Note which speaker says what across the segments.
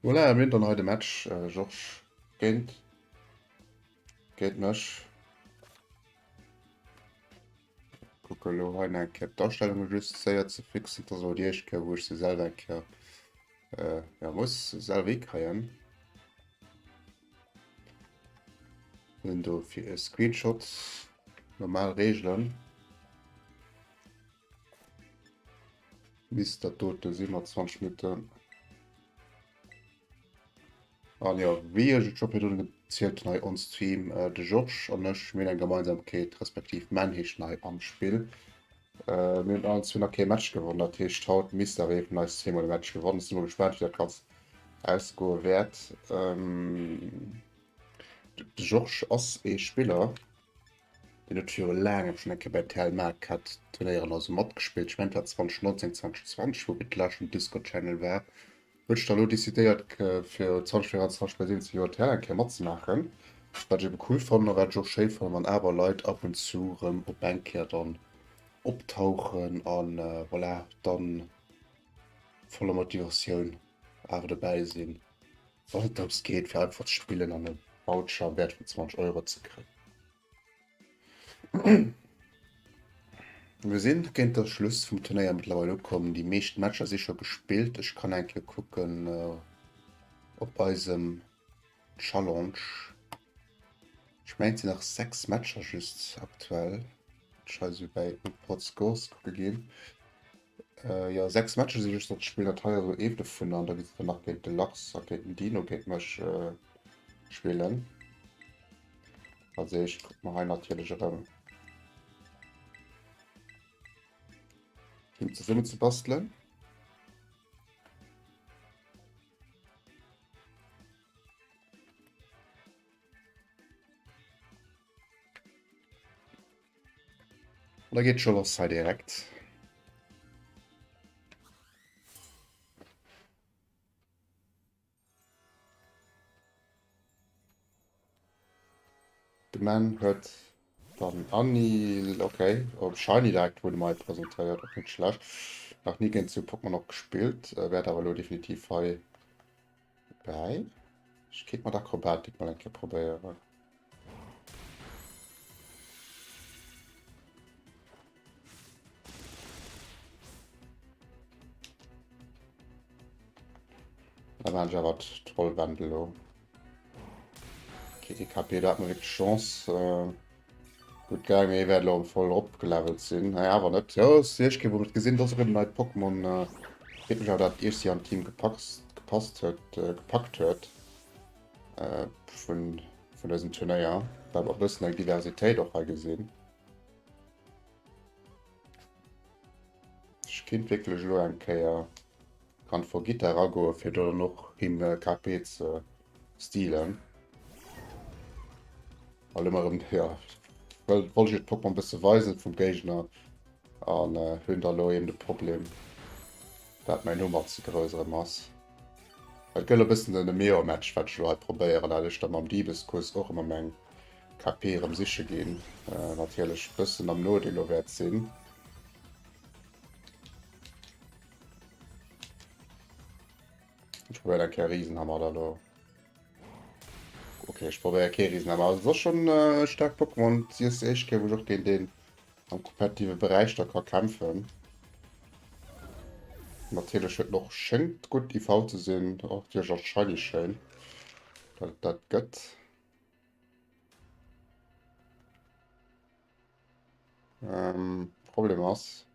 Speaker 1: Voilà, mir hunn dann hei de Match Georges géint géint mech. Kucke lo hei nach eng Kéier d'Astellunge just séier ze fixen. Dat ass elo déi éischt Kéier, wou ech se selwer eng Kéier äh, ja, muss selwer hikréien. Hunn do fir e Screenshot normal Reegelen. Misst dat dote si mat 20 Minutten. An jo, wéi ech et scho virdrun gezielt hunn hei on Stream, äh, de Georges an ech, mir hunn eng Gemeinsamkeet, respektiv Man heescht en hei am Spill. Äh, mir hunn allen zwee nach kee Match gewonnen, dat heescht haut misst awer ee vun eis zweemol e Match gewonnen. Ech si mol gespaant, wéi dat Ganzt ausgoe wäert. Ähm, de Georges ass ee Spiller, Deen huet viru laangem schonn eng Kéier bei TL Market Turnéieren also matgespillt. Ech mengen et war 2019, 2020 wou fir d'lescht um Discord Channel war. Huet sech da lo decidéiert fir 2024 bei 17 Joer TL eng Kéier matzemaachen. Wat ech ebe cool fannen a wat ech och schéi fannen wann awer Leit ab und zu rëm op eng Kéier dann optauchen an voilà dann voller Motivatioun awer dobäi sinn wann et drëms geet fir einfach ze spillen an e Voucher am Wäert vun 20 Euro ze kréien. Mir sinn géint der Schluss vum Turnéier mëttlerweil ukomm. Déi meescht Matcher si scho gespillt. Ech kann eng Kéier kucken äh, op eisem Challenge. Ech mengen et sinn nach 6 Matcher just aktuell. Ech hei sou bäi Report Scores kucke ginn. Äh, jo, 6 Matcher si just nach ze spillen. Dat hei ass elo ee dovunner. An da geet et dann nach géint de Lachs a géint den Dino géint mech äh, spillen. Als éischt kucke mer hei natierlech erëm Team zesummen ze bastelen. Da geet scho lass hei direkt. De Man huet dann Anil, okay, op Shiny direkt wurde mal presentéiert, och net schlecht. Nach nie géint zu Pokémon och gespillt, äh, wäert awer lo definitiv hei bäi. Ech kéint mat Akrobatik mal eng Kéier probéieren. Da waren ech awer d'Trollwände lo. Okay, EKP, da hat man wirklich Chance. Äh, gut gaangen, ee wäert lo voll opgelevelt sinn. Naja, awer net. Jo, ass déi éischt Kéier, wou mer et gesinn, dass och en neit Pokémon. Äh, freet mech awer, dat Iech si an d'Team gepackt, gepasst huet, äh, gepackt huet. Äh, vun, vun dësem Turnéier. Well mer e bëssen eng Diversitéit och hei gesinn. Ech kinnt wierklech elo eng Kéier kann vor Gitter eragoen, fir do dann och him KP ze stealen. Well ëmmer erëm, jo, well wollt ech d'Pokémon e bësse weisen vum Géigner an hunn da elo eben de Problem, dat mäin Hummer ze grouss erëm ass. Et gëtt elo e bëssen den Meor-Match, wat ech elo hei probéieren, dat ech da mam Diebeskuss och ëmmer meng KP erëm siche ginn. Natierlech e bëssen am Nodeel elo wäert sinn. Ech probéieren eng Kéier Riesenhammer da lo. Okay, ech probéiere kee Riesenhammer. Also, das ass schon äh, stark Pokémon. Sie ist die éischt Kéier, wou ech och géint deen am kompetitive Beräich da ka kämpfen. Natierlech huet en och schéngt gutt IV ze sinn. Och natierlech als Shiny schéin, dat et dat gëtt. Ähm, Problem ass,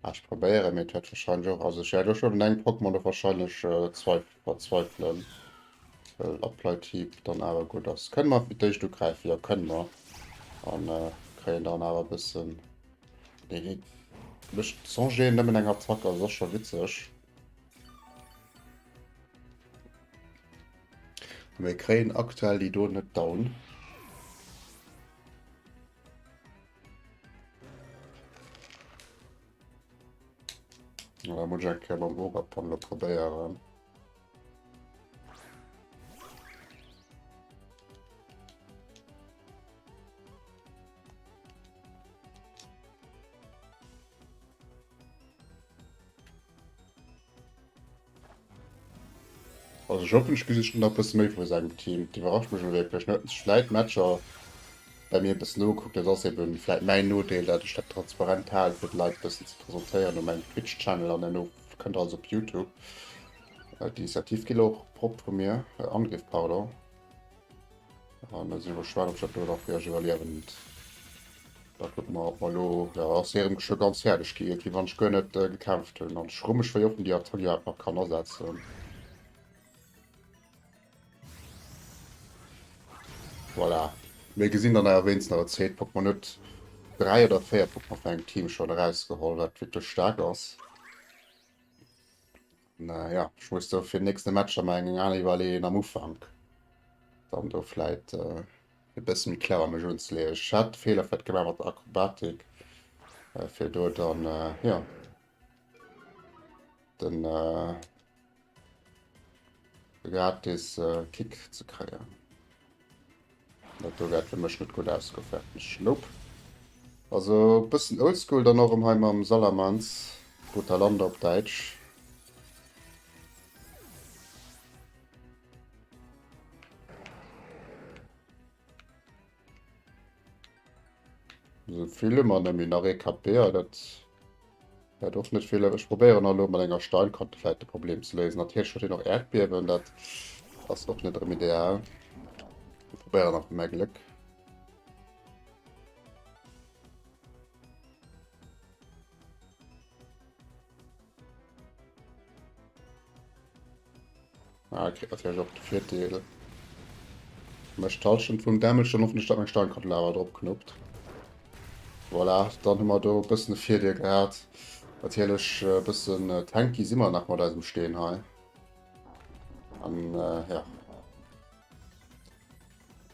Speaker 1: ah, ech probéieren, mee et wäert wahrscheinlech och, also ech wäert elo schon un engem Pokémon do wahrscheinlech äh, zweif verzweifelen, well Apply Typ dann awer gutt ass. Kënne mer fir d'éischt ugräifen? Jo, kënne mer. An äh, kréien dann awer e bëssen, nee, nee, mécht Sange nëmmen eng Attack, also ass scho witzeg. Mir kréien aktuell déi do net down. Da muss ich eng Kéier mam Ogerpon lo probéieren. Also ech hoffen ech gesi nach e bësse méi vu sengem Team. Et iwwerrascht mech elo wierklech. En huet sech vläit Matcher bei mir e bëssen nogekuckt. Dat ass eben vläit mäin Nodeel, dat ech dat transparent halen, fir de Leit e bëssen ze presentéieren op mengem Twitch-Channel an herno kënnt alles op Youtube. D'Initiativ geet elo och prop vu mir, Angriff, pardon. An da si mer gespaant, ob ech dat do nach fir iech iwwerliewen. Da kucke mer, ob mer elo, jo, ass hie erëm scho ganz fäerdeg gi, wéi wann ech guer net gekämpft hunn. An ech froe mech, wéi oft en déi Attack iwwerhaapt nach kann asetzen. Voilà. Mir gesinn dann awer wéinst nach e zweet Pokémon. Huet 3 oder 4 Pokémon vun engem Team schonn erausgeholl, wat wierklech staark ass. Na ja, ech muss do fir den nächste Match da mol eng aner iwwerleeën am Ufank. Dann do vläit äh, e bësse méi clever mech unzeleeën. Ech hat Feeler vläit gemaach mat der Akrobatik, äh, fir do dann, äh, ja, den äh, gratis äh, Kick ze kréien. Dat do wäert fir mech net gutt ausgoen, fäerten ech. Nope. Also e bëssen oldschool dann och erëm hei mam Salamence, Brutalanda op Däitsch. Esou vill hu mer net méi, nach ee KP, ah dat wäert och net vill. Ech probéieren elo mat enger Steinkante vläit de Problem ze léisen. Natierlech huet hien och Äerdbiewen, dat ass och net erëm ideal. Mir probéieren einfach mäi Gléck. Ah, kritt natierlech och de Virdeel. Mécht d'Hallschent vum Damage, dann hoffentlech, datt meng Steinkandel awer drop knuppt. Voilà, dann hu mer do e bëssen e Virdeel gehat. Natierlech e bëssen tanky si mer nach mat eisem Steen hei. An äh, ja.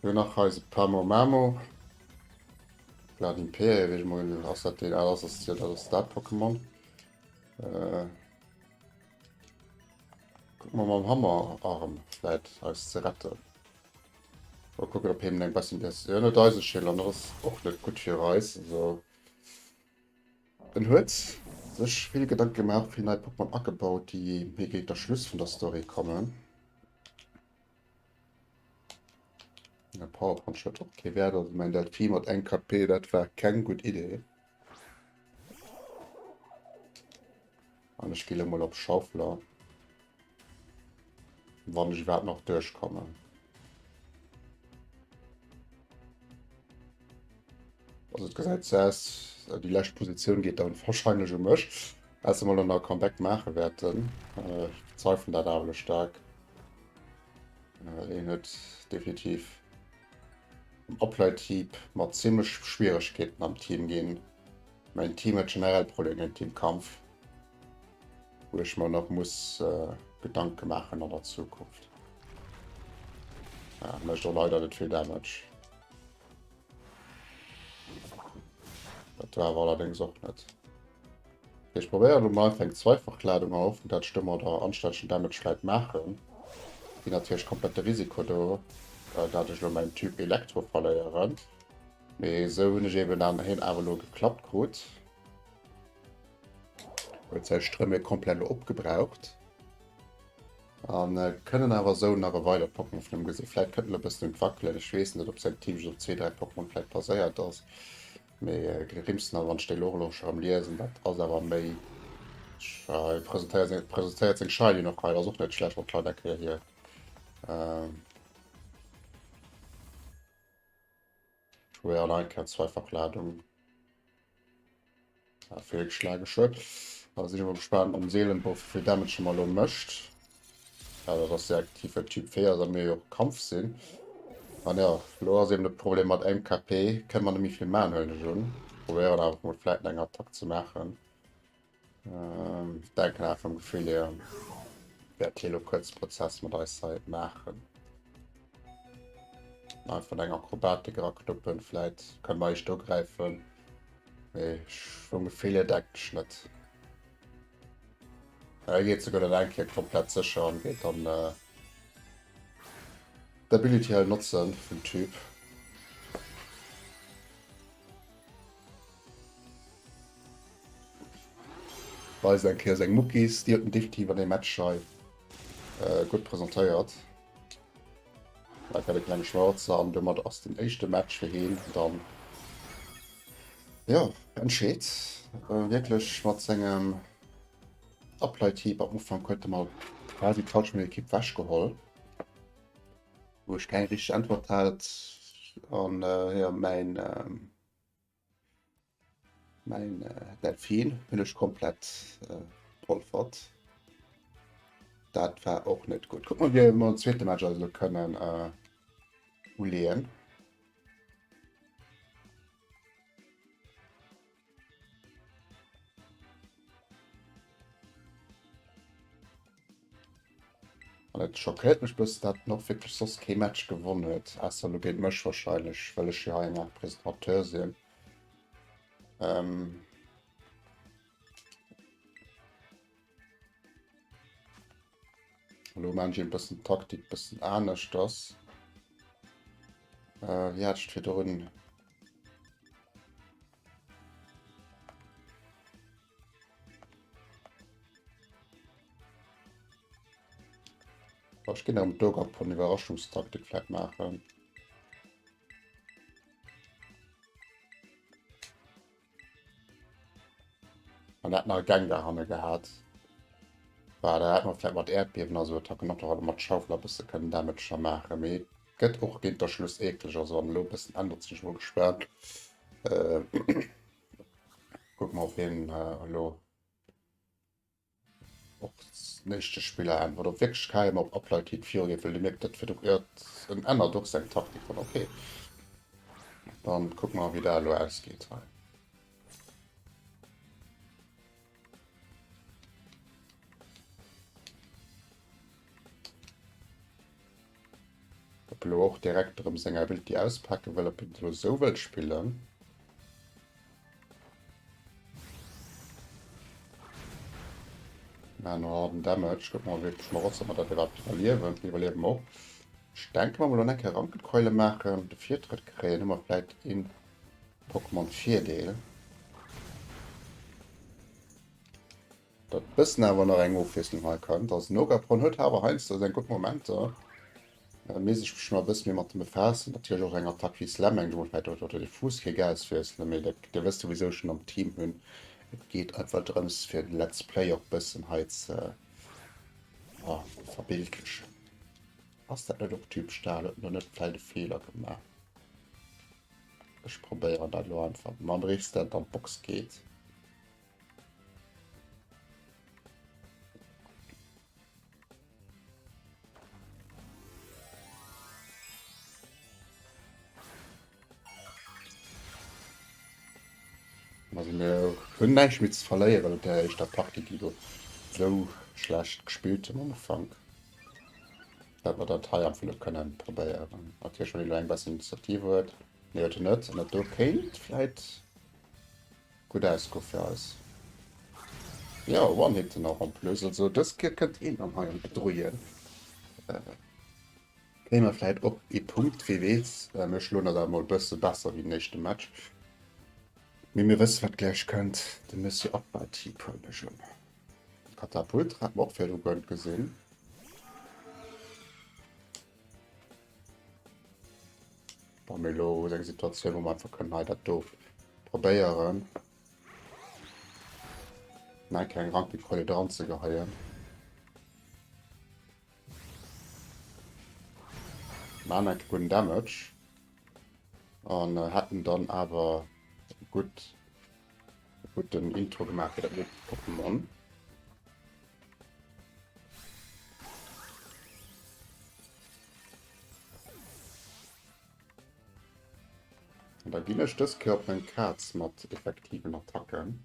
Speaker 1: Lo nach eise Pamomamo. Vlad Imperia, wéi ech mol ass dat deen, ah, das ass, dat ass dat Pokémon. Äh, Kucke mer mam Hammerarm vläit eis ze retten. Mal kucken, ob hien eng bessen besser. Ja, net Eiseschäler, an dat ass och net gutt fir eis. Also, en huet sech vill Gedanke gemaach, vill nei Pokémon agebaut, déi méi géint der Schluss vun der Story kommen. Ja, Power Punch huet och kee Wäert, also mein Delphi mat 1 KP, dat war keng gutt Idee. An ech ginn emol op Schaufler. Wann ech iwwerhaapt nach duerchkommen. Also et gesäit sou aus, déi lescht Positioun geet dann wahrscheinlech u mech. Ausser mer dann nach e Comeback maache wäerten. Ech bezweifelen dat awer elo staark. Een huet definitiv am Apply-Typ mat zimmlech Schwieregkeeten am Team ginn. Mäin Team huet generell Problemer géint Teamkampf, wou ech mer nach muss Gedanke maachen an der Zukunft. Ja, mécht och leider net vill Damage. Dat war awer allerdéngs och net. Ech probéieren elo mol einfach eng Zweifachladung a hoffen, dat ech domadder anstännegen Damage vläit maachen. Ginn natierlech komplett de Risiko do, dat ech elo mäin Typ Elektro verléieren. Mee esou hunn ech eben dann hien awer elo geklappt krut. Huet säi Strëmee komplett elo opgebraucht. An kënnen awer esou nach e weidert Pokémon vun him gesinn. Vläit kënnt en e bëssen un d'Wackelen. Ech weess net, ob säin Team just op zwee, dräi Pokémon vläit baséiert ass. Mee Grimsner, wann ech déi elo och elo scho rëm liesen, dat ass awer méi, hei presentéiert seng, presentéiert seng Shiny och hei, dat ass och net schlecht, wann d'Leit eng Kéier hier schwéier an eng Kéier zweifach Ladung feelgeschlagen huet. Da sinn ech mol gespaant am Seelenboff, wéi vill Damage e mer elo mécht. Ja, dat ass sehr aktiv, well Typ 4 ass a mir jo och Kampf sinn. An ja, elo ass eben de Problem mat engem KP kënne mer net méi vill maachen, huelen ech un. Probéieren awer mol vläit eng Attack ze maachen. Ähm, denken awer vum Gefill hier wäert hie elo kuerz Prozess mat eis hei maachen. Einfach eng Akrobatik eraknuppen, vläit kënne mer eischt do gräifen. Mee vum Gefill hier denken ech net. Er geet souguer net eng Kéier komplett sécher an geet dann äh, d'Ability hei notzen vum Typ. Weist eng Kéier seng Muckis, déi huet en definitiv an deem Match hei. Gutt presentéiert. Dat war de klenge Schwarzer an domat ass den éischte Match fir heen dann jo entscheet. Wierklech mat sengem Apply-Typ am Ufank huet e mer quasi d'Halschent vun der Ekipp wechgeholl, wou ech keng richteg Äntwert hat an jo mäin Mäin Delfin hunn ech komplett polfert. Dat war och net gutt. Kuck mol wéi mer den zweete Match eis elo kënnen uleeën. An et schockéiert mech bëssen, dat en och wierklech soss kee Match gewonn huet, ausser elo géint mech wahrscheinlech, well ech jo hei eng Art Presentateur sinn. Ähm Elo maan ech e bëssen d'Taktik bëssen aneschters. Äh, wéi hat ech et virdrun? Ech ginn am Dogapon Iwwerraschungstaktik vläit maachen. An dat nach Gengar hanne gehat. War da hätt man vläit mat Äerdbiewen a sou Attacken och nach mat Schaufel e bësse kënnen Damager maachen. Mee gëtt och géint der Schluss eekleg. Also an elo e bëssen ännert sech mol gespaant. Äh, Kucke mer op hien elo och nächste Spiller äntwert. Ob wierklech KM op Uplight Heat virugeet, well Dir mierkt dat virdru iert en ännert och seng Taktik dann. Okay, dann kucke mer wéi dat elo ausgeet hei. Ob elo och direkt erëm seng Ability auspake wëll, ob en elo esou wëllt spillen. Mä no all den Damage kucke mer wierklech mol ob mer dat iwwerhaapt iwwerliewen. Mir iwwerliewen och. Ech denke mer mol elo eng Kéier Rankenkeule maachen, de Virtrëtt kréien, hu mer vläit een Pokémon Virdeel. Dat bëssen awer nach eng Ofwiesslung hei kënnt. Also Nogapron huet awer heiansdo seng gutt Momenter. Äh, misst ech mech nach e bësse méi mat dem befaassen. Natierlech och eng Attack wéi Slam eng mol vläicht oder de Fuuss kéint auswiesselen, mee dat, Dir wësst souwisou schon am Team hunn. Et geet einfach drëms fir den Let's Play och bëssen hei ze ja, verbildlechen. Ass dat net och Typ Stahl? Huet en do net vläicht e Feeler gemaach? Ech probéieren dat elo einfach mam Riffstand an d'Box geet. Also mir hunn näischt méi ze verléieren op der éischter Partie, déi do sou schlecht gespillt hunn am Ufank. Dat mer dat hei einfach elo kënnen probéieren. Natierlech wann een elo eng besser Initiative huet. Nee huet en net. An dat do kéint vläit Gutt ausgoe fir eis. Jo, One-Hitten och en plus. Also dës Kéier kënnt een dann hei an d'Bedrouille. Kréie mer vläit och ee Punkt, wee weess. Mir schloen dat awer mol e bësse besser wéi den éischte Match. Mee mir wësse wat gläich kënnt. De Monsieur Abba-Typ huelen ech un. Katapult hat mer och virdru guer net gesinn. Bon, mee elo ass eng Situatioun, wou mer einfach kënnen hei dat do probéieren. Nei keng Rankenkeule dran ze geheien. Maan enke gudden Damage. An äh, hätten dann awer gutt guten Intro gemaach fir dat nächst Pokémon. An da ginn ech dës Kéier op meng Kaz mat effektiven Attacken.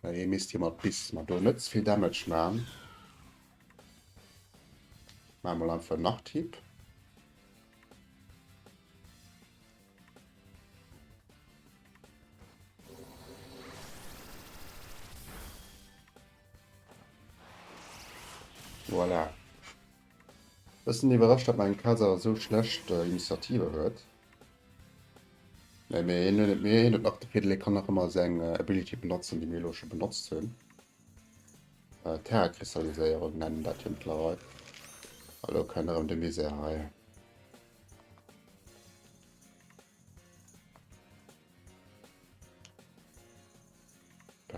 Speaker 1: Well hie misst jo mat bis mer do net ze vill Damage man. Maache mol einfach en Nachthieb. Voilà. Bëssen iwwerrascht, datt mäin Kaz awer esou schlecht Initiative huet. Mee mir hien huet mir hien huet nach de Virdeel, hie kann nach ëmmer seng Ability benotzen, déi mir elo scho benotzt hunn. Terrakristalliséierung nennen dat jo mëttlerweil. A lo kënnt erëm de Misär hei.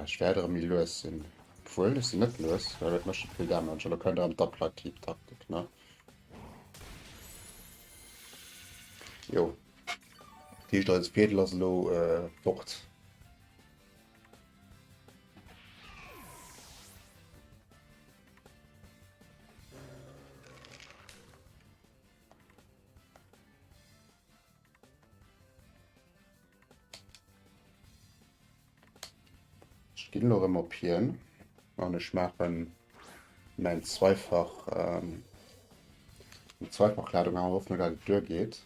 Speaker 1: Ech wäert erëm méi lues sinn. Obwuel, ech sinn net lues, well et mécht net vill Damage. Elo kënnt erëm d'Apply-Typ-Taktik, ne? Jo. Dat heescht, eise Fädel ass elo fort. Ech ginn elo erëm op hien an ech maachen mäin Zweifach, ähm, eng Zweifachladung an Hoffnung, dat et duergeet.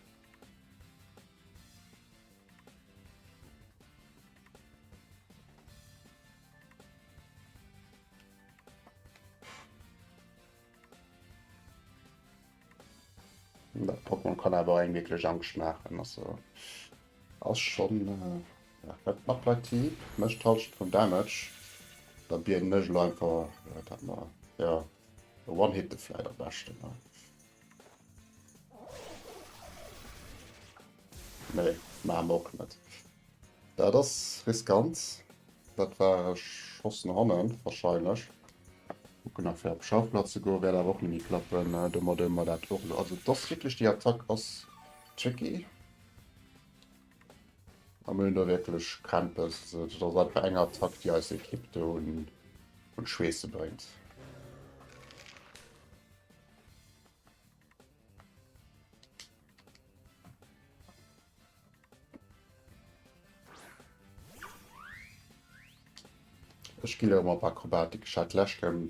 Speaker 1: Dat Pokémon kann awer eng wierklech Angscht maachen. Also ass schon äh, ja, Apply mécht d'Hallschent vum Damage. Da bieden ech lo einfach äh, dat mer ja One-Hit de vläit am beschten. Ne? Nee, maache mer och net. Dat ass riskant. Dat war e Schoss no hannen wahrscheinlech. Kucken nach fir op Schaufler ze goen, wäert awer och net méi klappen. Domat hu mer dat och elo. Also et ass wierklech, déi Attack ass tricky. A mir hunn do wierklech Krämpes. Also dat ass einfach eng Attack, déi eis Ekipp do un d'Schweesse bréngt. Ech ginn elo op Akrobatik. Ech hat d'lescht Kéier,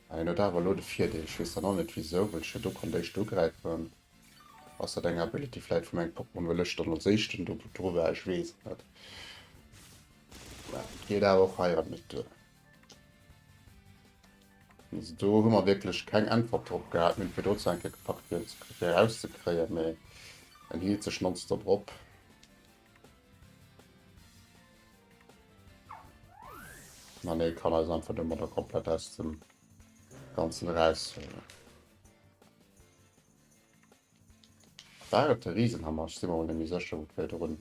Speaker 1: ah, hien huet awer elo de Virdeel. Ech weess dann och net wisou, well ech jo do konnt éischt ugräifen. Ass dat eng Ability vläit vu mengem Pokémon, well ech dann als éischten do dru war? Ech weess et net. Mä et geet awer och hei erëm net duer. Also do hu mer wierklech keng Äntwert drop gehat. Mir hunn virdru zwar eng Kéier gepackt fir fir erauszekréien, mee en hielt sech nonstop op. An e kann eis einfach domadder komplett aus dem Ganzen eraushuelen. War et de Riesenhammer? Ech si mer mol net méi sécher, wou virdrun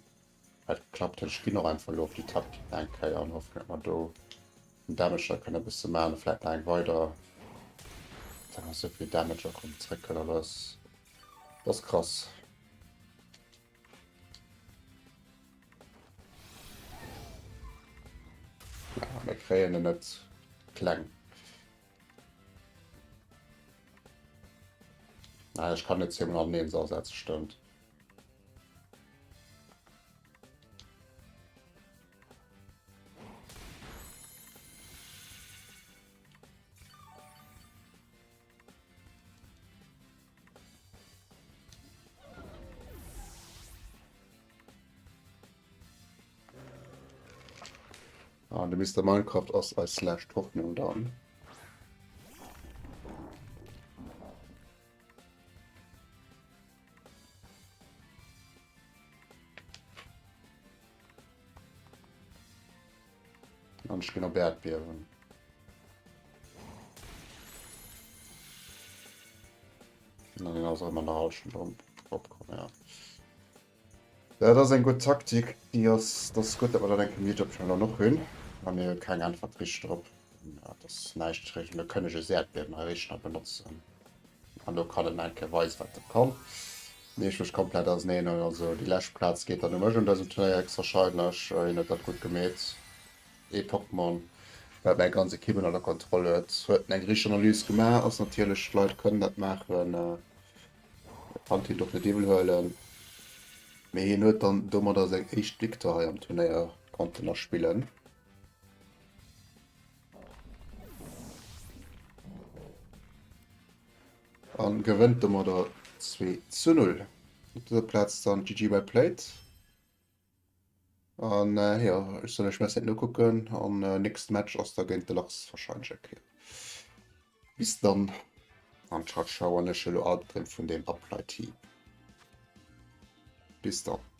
Speaker 1: dat geklappt huet. Ech ginn och einfach elo op déi Taktik eng Kéier an hoffen, datt mer do den Damage da kënne e bësse maachen. Vläicht nach eng weider. Dann ass esou vill Damage och erëm zréckkënnt. Dat ass, dat ass krass. Ja, mir kréien en net kleng. Ah, ech kann net 10 an 1 asetzen, stëmmt. Ah, de Mister Minecraft ass eis lescht Hoffnung dann. An ech ginn op Äerdbiewen. An den ass ëmmer nach Halschent opkomm, ja. Dat ass eng gutt Taktik, déi ass, dat ass gutt, datt mer dat eng Kéier Meetup schon elo och hunn. A mir hu keng Äntwert richteg drop. Dat ass näischt richteg. Lo kënn ech e Äerdbiewen hei richteg nach benotzen. An do kann en eng Kéier weisen, wat e kann. Mee ech mech komplett auseneen huelen. Also déi lescht Plaz geet dann u mech un dësem Turnéier héchstwahrscheinlech. Hien huet dat gutt gemeet. Ee Pokémon, wat mäi ganz Ekipp ënner der Kontroll huet, huet eng richteg Analys gemaach. Ass natierlech, d'Leit kënnen dat maachen. Kann hien och net iwwel huelen. Mee hien huet dann domadder seng éischt Victoire hei am Turnéier konnten erspillen. An gewënnt domadder 2 zu 0. Op dëser Plaz dann GG well played. An äh, jo, ech soen ech merci fir d'Nokucken an äh, nächste Match ass da géint de Lachs wahrscheinlech eng Kéier. Bis dann an ciao ciao an ech elo Albdreem vun deem Apply Team. Bis dann.